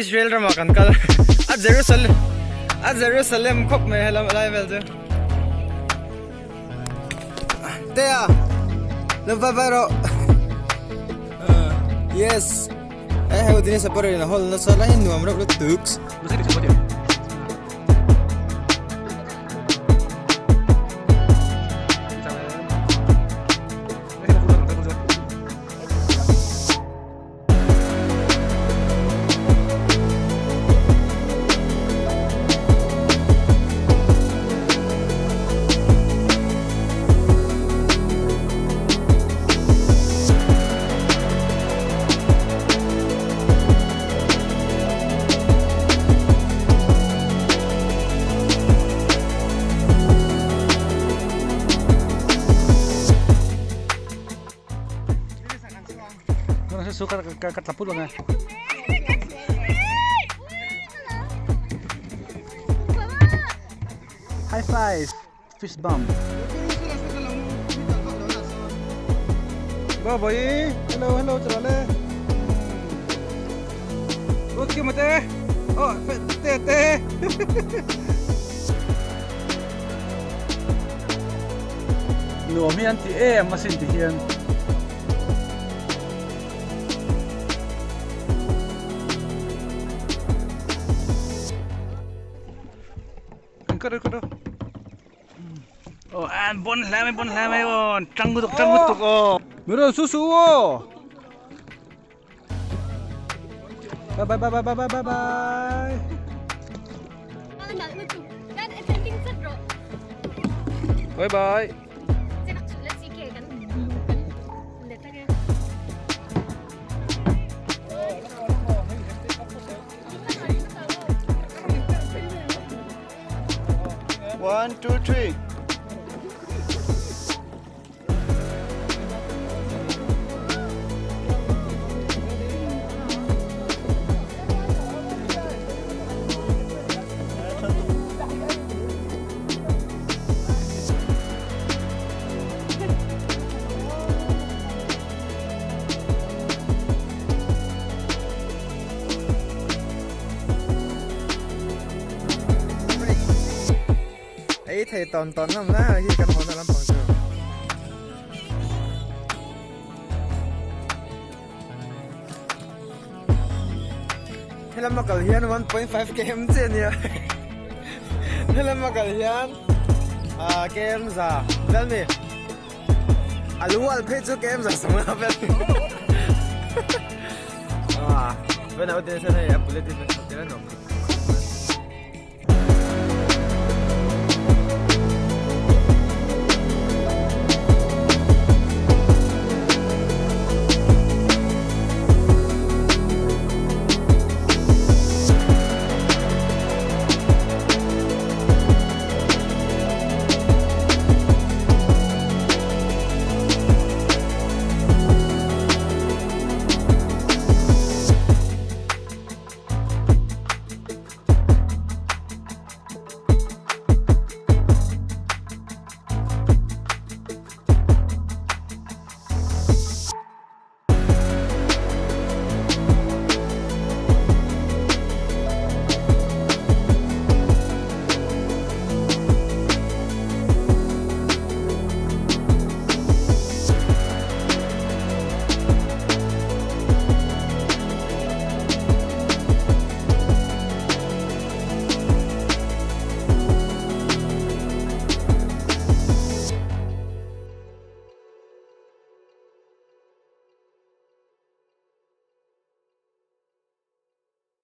Israel ramah kan kal a Jerusalem a Jerusalem khawp mai helam lai vel chu te a lo vai vai rawh yes e hei dini sapar in a hall nasa lai nuam reuh lutuk. High five, fist bump. Bye bye. Hello, hello, chalo le. Okay, mate. Oh, te te. Nuam hi an ti em asin ti hian. Oh, an bon hle mai bon hle mai aw tang lutuk tang lutuk aw. Miro su su aw. Bye bye bye bye bye bye bye. Bye bye. One, two, three. Ei thei tawn tawn lam la hi kan haw na lampang chu. Helama kal hian 1.5 km che ania. Helama kal hian ah km za vel mi. A lu al phei chu km za sawm la vel. Ah, ven au te sen hei a bullet in a nuam.